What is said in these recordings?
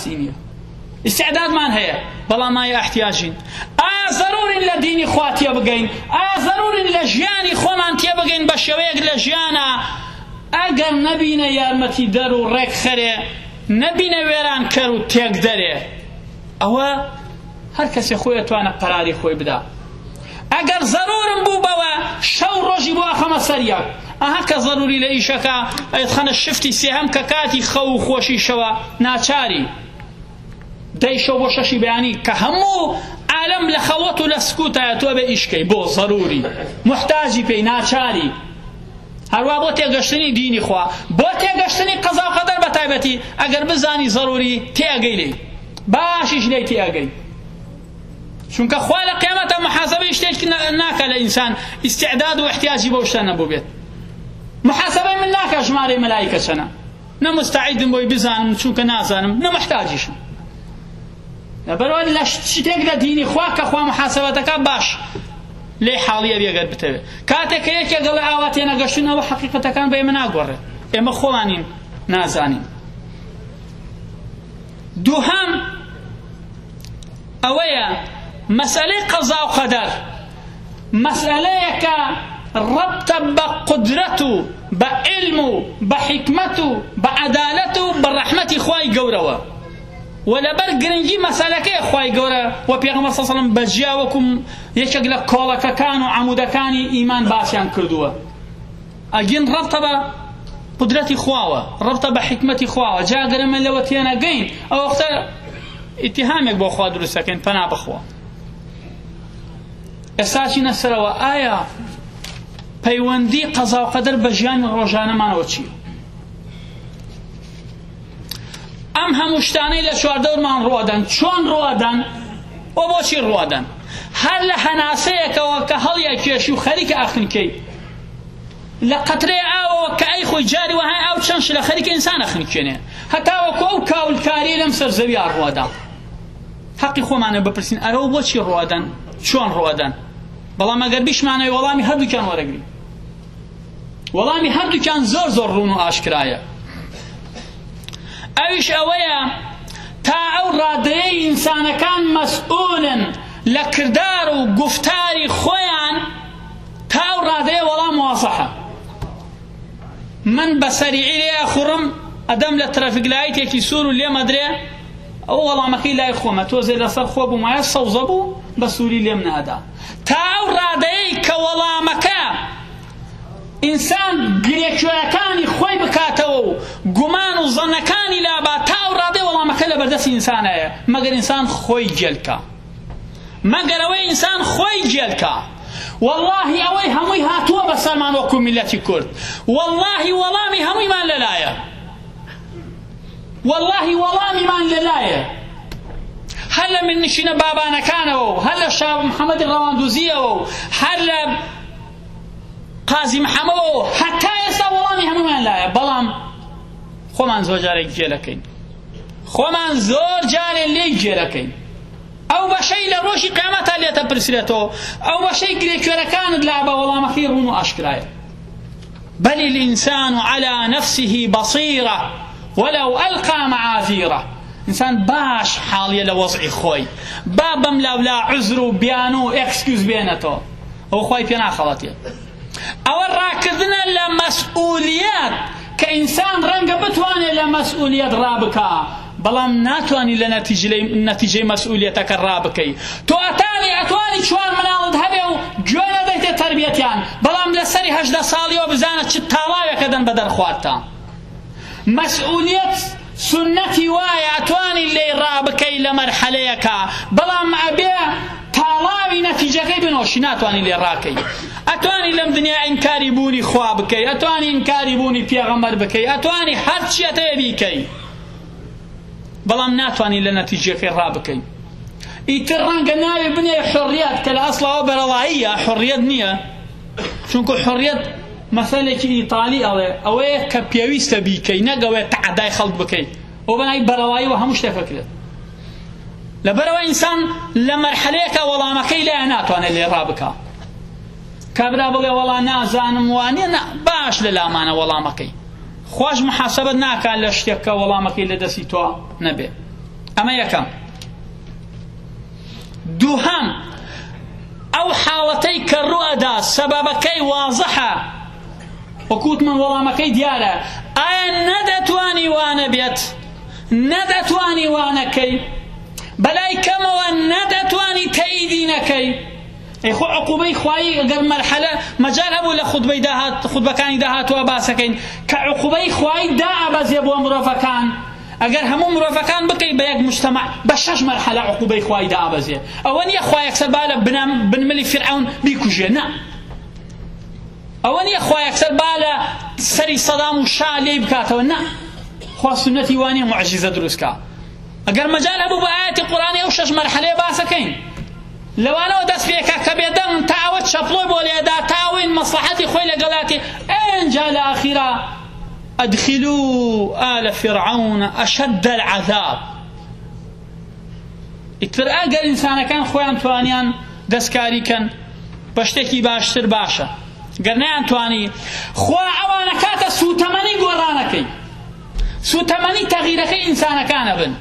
نییە ئیستعدادمان هەیە بەڵام ئایا احتیاجین؟ ئایا زەرورین لە دینی خوا تێبگەین؟ ئایا زەرورین لە ژیانی خۆمان تێبگەین بە شێوەیەک لە ژیانە ئەگەر نەبینە یارمەتیدەر و ڕێکخەرێ نەبینە وێرانکەر و تێکدەرێ ئەوە هەر کەسێ خۆی ئەتوانە قەراری خۆی بدا ئەگەر زەرورم بوو بەوە شەو ڕۆژی بۆ ئەخەمە سەر یەک ئەها کە زەروری لە ئیشەکە ئەیخەنە شفتی سێهەم کە کاتی خەو و خۆشی شەوە ناچاری دەی شەو بۆ شەشی بەیانی کە هەموو عالەم لە خەڵوەت و لە سکوتایە تۆ بێ ئیشکەی بۆ زەروری محتاجی پێی ناچاری هەروا بۆ تێگەشتنی دینی خوا بۆ تێگەشتنی قەزا و قەدەر بە تایبەتی ئەگەر بزانی زەروری تێئەگەی لێی باشیش لێی تێئەگەی چونکە خوا لە قیامەتا محاسبەی شتێک ناکا لە ئینسان ئیستعداد و احتیاجی بەو شتە نەبووبێت محاسبەی من ناکا ژمارەی مەلایکە چەنە نە مستعیدم بۆی بزانم چونکە نازانم نە محتاجیشم لەبەرئەوە لە شتێک لە دینی خوا کە خوا محاسبەتەکە باش لێی حاڵیە بێ گەر بتەوێت کاتێک کە یەکێک دەڵێ ئاوا تێنەگەشتن ئەوە حەقیقەتەکان بە ئێمە ناگۆڕێت ئێمە خۆمانین نازانین دووهەم ئەوەیە مەسئلەی قەزا و قەدەر مەسئلەیەکە ڕەبتە بە قودرەت و بە عیلم و بە حیکمەت و بە عەدالەت و بە ڕەحمەتی خوای گەورەوە و لەبەر گرنگی مەسەلەکەی خوای گەورە و پێغەمبەر صلی الله علیه و بە جیا وەکو یەکێک لە کۆڵەکەکان و عەمودەکانی ئیمان باسیان کردووە ئەگین ڕەبتە بە قودرەتی خواوە ڕەبتە بە حیکمەتی خواوە جا گەر ئێمە لەوە تێنەگەین ئەو وەختە ئیتیهامێک بۆ خوا دروست دەکەین پەنا بەخوا ئێستا چینە سەرەوە ئایا پەیوەندی قەزا و قەدەر بە ژیانی ڕۆژانەمانەوە چییە ئەم هەموو شتانەی لە چواردەورمان ڕوەدەن چۆن ڕوەدەن و بۆچی ڕوەدەن هەر لە هەناسەیەکەوە کە هەڵیەکێشی و خەریکە ئەخنکەی لە قەترەی ئاوەوە کە ئەی خۆی جاری وەهای ئاو چەند شلە خەریکە ئینسان ئەخنکێنێ هەتاوەکو ئەو کاولکاریە لەم سەر زەویا ڕوەدا حەقی خۆمانە بپرسین ئەرەوە بۆچی ڕوەدەن چۆن ڕوەدەن بەڵام ئەگەر بیشمانەوە وەڵامی هەردووکیان وەرەگرین وەڵامی هەردووکیان زۆر زۆر ڕوون و ئاشکرایە ئەویش ئەوەیە تا ئەو ڕادەیەی ئینسانەکان مەسئولن لە کردار و گوفتاری خۆیان تا ئەو ڕادەیە وەڵام وازحە من بە سەریعی لێ ئەخوڕم ئەدەم لە ترافیک لایتێکی سوور و لێم ئەدرێ ئەو وەڵامەکەی لای خۆمە تۆزێ لەسەر خۆ بوومایە سەوزە بوو بە سووری لێم نادا تا ئەو ڕادەیەی کە وەڵامەکە ئینسان گرێکوێیەکانی خۆی بکاتەوە و گومان و زەنەکانی لابا تا ئەو ڕادەی وەڵامەکە لە بەردەستی ئینسانایە مەگەر ئینسان خۆی گێلکا مەگەر ئەوەی ئینسان خۆی گێلکا واللهی ئەوەی هەمووی هاتووە بەسەرمان وەکو میللەتی کورد واللهی وەڵامی هەموویمان لەلایە واللهی وەڵامیمان لەلایە هەر لە میرنشینە بابانەکانەوە و هەر لە شا محەممەدی ڕەواندوزیەوە و هەر لە قازی محەممەوە و هەتا ئێستا وەڵامی هەموومان لایە بەڵام خۆمان زۆر جارێک گێلەکەین خۆمان زۆر جارێ لێی گێلەکەین ئەو بەشەی لە ڕۆژی قیامەتا لێتە پرسرێتەوە ئەو بەشەی گرێکوێرەکانت لا بە وەڵامەکەی ڕوون و ئاشکرایە بل الإنسان على نفسه بصيرة ولو ألقى معاذيره ئینسان باش حاڵیە لە وەزعی خۆی با بەم لاولا عوزر و بیان و excuse بێنێتەوە ئەوە خوای پێ ناخەڵەتێ ئەوە ڕاکردنە لە مەسئولیەت کە ئینسان ڕەنگە بتوانێت لە مەسئولیەت ڕابکا بەڵام ناتوانی لە نەتیجەی مەسئولیەتەکە ڕابکەی تۆ ئەتانی ئەتوانی چوار مناڵت هەبێ و گوێ نەدەیتە تەربیەتیان بەڵام لەسەری 18 ساڵیەوە بزانە چ تاڵاوێکە دەن بە دەرخواردتا مەسئولیەت سوننەتی وایە ئەتوانی لێی ڕابکەی لە مەرحەلەیەکا بەڵام ئەبێ تاڵاوی نەتیجەکەی بنۆشی ناتوانی لێ ڕاکەی ئەتوانی لەم دنیا ئینکاری بوونی خوا بکەی ئەتوانی ئینکاری بوونی پێغەمبەر بکەی ئەتوانی هەرچی ئەتەوێ بیکەی بەڵام ناتوانی لە نەتیجەکەی ڕابکەی ئیتر ڕەنگە ناوی بنێ حڕیەت کە لە ئەسڵەوە بەرەڵاییە حڕیەت نییە چونکە حڕیەت مەسەلێکی ئیتالی ئەڵێ ئەوەیە کە پێویستە بیکەی نەک ئەوەیە تەعەدای خەڵک بکەی ئەو بەناوی بەرەڵایی و هەموو شتێک ئەکرێت لەبەرەوە ئینسان لە مەرحەلەیەکە وەڵامەکەی لایە ناتوانێت لێ ڕابکا کابرا بڵێ وەڵا نازانم وانیە نا باش لە لامانە وەڵامەکەی خواش محاسبەت ناکات لە شتێک کە وەڵامەکەی لە دەستی تۆ نەبێ. ئەمە یەکەم. دووهەم، ئەو حاڵەتەی کە ڕوئەدا سەبەبەکەی وازحە، وەکو وتمان وەڵامەکەی دیارە، ئایا نەدەتوانی وانەبێت؟ نەدەتوانی وانەکەی؟ بەلای کەمەوە نەدەتوانی تەئیدی نەکەی؟ ئەی خۆ عقوبەی خوایی گەر مەرحەلە مەجال هەبوو لە خوتبەی داهات خوتبەکانی داهاتووە باسەکەین کە عقوبەی خوایی دائەبەزێ بۆ مرۆڤەکان ئەگەر هەموو مرۆڤەکان بکەی بە یەک مجتەمع بە شەش مەرحەلە عقوبەی خوایی دائەبەزێ ئەوە نییە خوا یەکسەر با لە بنملی فیرعەون بیکوژێ نا ئەوە نییە خوا یەکسەر با لە سەری سەدام و شا لێی بکاتەوە نا خوا سوننەتی وانیە معجیزە دروست کا ئەگەر مەجال هەبوو بە ئایەتی قورئانی ئەو شەش مەرحەلەیە باسەکەین لەوانەوە دەست پێکا کە بێدەنگ تا ئەوە چەپڵۆی بۆ لێدا تا ئەوەی مەسڵەحەتی خۆی لەگەڵاتی ئەنجا لە ئاخیرا أدخلوا آل فرعون أشد العذاب ئیتر ئەگەر ئینسانەکان خۆیان توانیان دەستکاری کەن بە شتێکی باشتر باشە گەر نەیان توانی خوا ئەوانە کاتە سوتەمەنی گۆڕانەکەی سوتەمەنی تەغیرەکەی ئینسانەکانە بن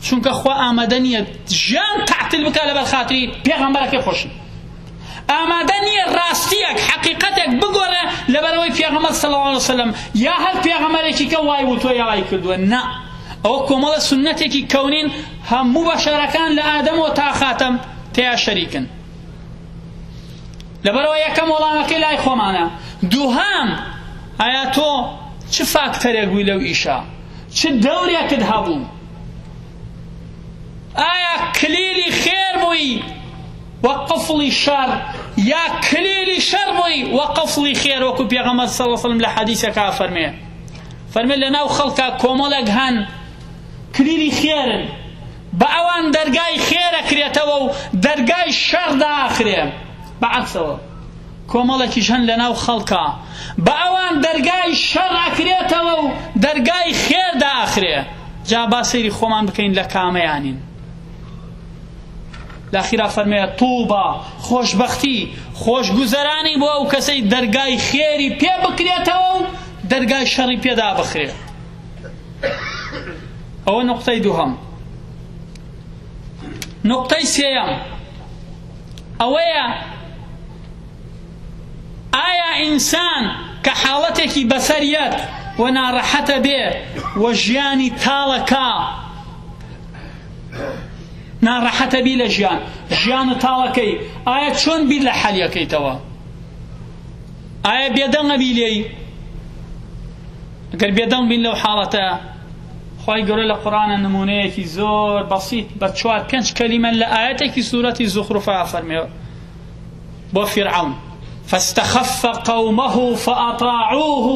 چونکە خوا ئامادە نییە ژیان تعتل بکە لەبەر خاتری پێغەمبەرەکەی خۆشی ئامادە نییە ڕاستیەک حەقیقەتێک بگۆڕێ لەبەرەوەی پێغەمبەر صلی الله علیه وسلم یا هەر پێغەمبەرێکی کە وای وتووە یا وای کردووە نا ئەوە کۆمەڵە سوننەتێکی کەونین هەموو بەشەرەکان لە ئادەمەوە تا خاتەم تیا شەریکن لەبەرەوە یەکەم وەڵامەکەی لای خۆمانە دووهەم ئایا تۆ چ فاکتەرێک بووی لەو ئیشە چ دەورێکت هەبوو ئایا کلیلی خێر بووی و قفڵی شەڕ یا کلیلی شەڕ بووی و قفڵی خێر وەکو پێغەمبەر صلی الله علیه وسلم لە حەدیثەکە فەرمێ فەرمێ لەناو خەڵکا کۆمەڵێک هەن کلیلی خێرن بە ئەوان دەرگای خێر ئەکرێتەوە و دەرگای شەڕ داخرێ بە عەکسەوە کۆمەڵێکیش هەن لەناو خەڵکا بە ئەوان دەرگای شەڕ ئەکرێتەوە و دەرگای خێر داخرێ جا با سەیری خۆمان بکەین لە کامەیانین لە فەرمێ طوبا خۆشبەختی خۆشگوزەرانی بۆ ئەو کەسەی دەرگای خێری پێ بکرێتەوە و دەرگای شەڕی پێدا بخرێ ئەوە نقطەی دووهەم نقطەی سێیەم ئەوەیە ئایا ئینسان کە حاڵەتێکی بەسەر یەت و ناڕەحەتە بێ و ژیانی تاڵەکا ناڕەحەتە بی لە ژیان ژیان و تاڵەکەی ئایا چۆن بیر لە حەلیەکەیتەوە ئایا بێدەنگە بی لێی ئەگەر بێدەنگ بین لەو حاڵەتە خوای گەورە لە قورئانە نمونەیەکی زۆر بەسیت بە چوار پێنج کەلیمە لە ئایەتێکی سورەتی زوخروفا فەرمێ بۆ فیرعەون فاستخف قومه فأطاعوه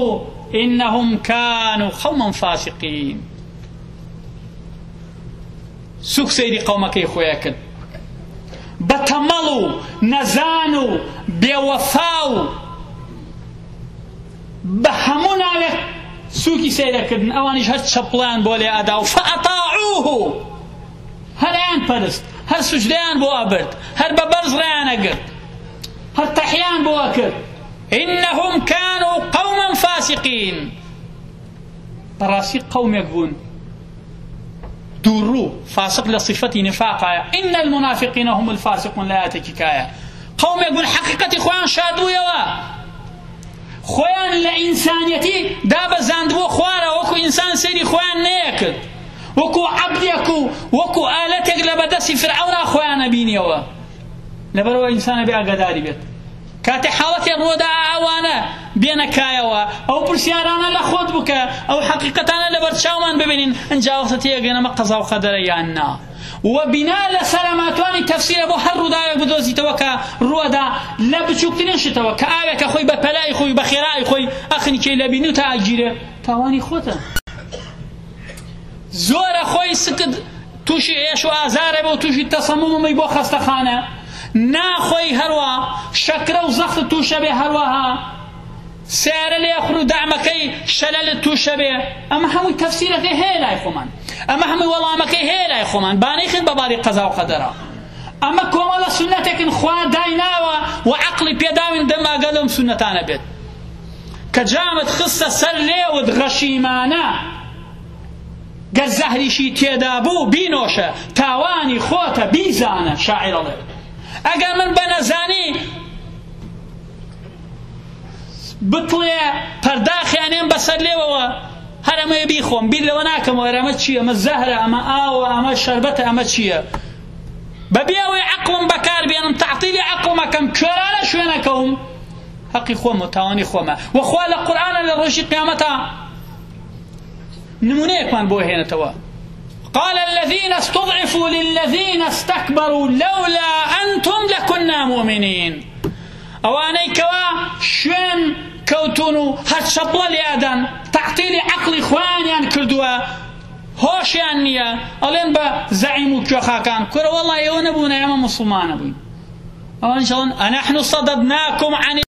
إنهم كانوا قوما فاسقين سوک سەیری قەومەکەی خۆی کرد بە تەمەڵ و نەزان و بێوەفا و بە هەموو ناوێک سوکی سەیرەکردن ئەوانیش هەر چەپڵیان بۆ لێ ئەدا و فأطاعوه هەر ئەیان پەرست هەر سوجدەیان بۆ ئەبرد هەر بە بەرز ڕێیان ئەگرت هەر تەحیان بۆ ئەکرد إنهم كانوا قوما فاسقين بەڕاستی قەومێک بوون دووڕوو فاسق لە صفەتی نفاقایە إن المنافقین هم الفاسقون لە ئایەتێکی کایە قەومێک بوون حەقیقەتی خۆیان شاردبوویەوە خۆیان لە ئینسانیەتی دابەزاندبوو خوارە وەکو ئینسان سەیری خۆیان نەیەکرد وەکو عەبدێک و وەکو ئالەتێک لە بەدەستی فرعەونا خۆیان ئەبینیەوە لەبەرەوە ئینسانە بێ ئاگاداری بێت کاتێ حاڵەتێ ڕوودا ئەوانە بێنە کایەوە ئەو پرسیارانە لە خۆت بکە ئەو حەقیقەتانە لەبەر چاومان ببینین ئینجا وەختە تێگەن ئەمە قەزا و قەدەرە یان نا و بینا لەسەر ئەمە توانی تەفسیرە بۆ هەر ڕووداوێک بدۆزیتەوە کە ڕووەدا لە بچووکترین شتەوە کە ئاوێکە خۆی بە پەلای خۆی بە خێرای خۆی ئەخنکێ لە بینی تا ئەگیرێ تاوانی خۆتە زۆرە خۆی سکت تووشی ئێش و ئازارە بۆ تووشی تەسەموممی بۆ خەستەخانە ناخۆی هەروە شەکرە و زەخت تووشە بێ هەروەها سیارە لێ خوڕ و دەعمەکەی شەلەلت تووشە بێ ئەمە هەمووی تەفسیرەکەی هەیە لای خۆمان ئەمە هەمووی وەڵامەکەی هەیە لای خۆمان با نەیخەین بە باری قەزا و قەدەرە ئەمە کۆمەڵە سوننەتێکن خوا دایناوە و عەقڵی پێداوین دەم ئاگا لەم سوننەتانە بێت کە جامت خستە سەر لێوت غەشیمانە. گەر زەهریشی تێدا بوو بینۆشە، تاوانی خۆتە بیزانە. شاعیر ئەڵێ ئەگەر من بە نەزانی بتڵێ پەرداخی ئەنێم بەسەر لێوەوە هەر ئەمەیە بیخۆم بیر لەوە ناکەمەوە ئەمە چییە ئەمە زەهرە ئەمە ئاوە ئەمە شەربەتە ئەمە چییە بەبێ ئەوەی عەقڵم بەکار بێنم تەعتیلی عەقڵم ئەکەم کوێرانە شوێنەکەوم حەقی خۆمە تاوانی خۆمە وەخوا لە قورئانە لە ڕۆژی قیامەتا نمونەیەکمان بۆ هێنێتەوە قال الذين استضعفوا للذين استكبروا لولا أنتم لكنا مؤمنين ئەوانەی کەوا شوێن کەوتون و هەر چەپڵە لێئەدەن تەعتیلی عەقڵی خۆیانیان کردووە هۆشیان نییە ئەڵێن بە زەعیم و کوێخاکان کورە وەڵا ئێوە نەبوونە ئێمە موسڵمانە بووین ئەوانیش ئەڵێن ئەنەحن صەدەدناکم عن.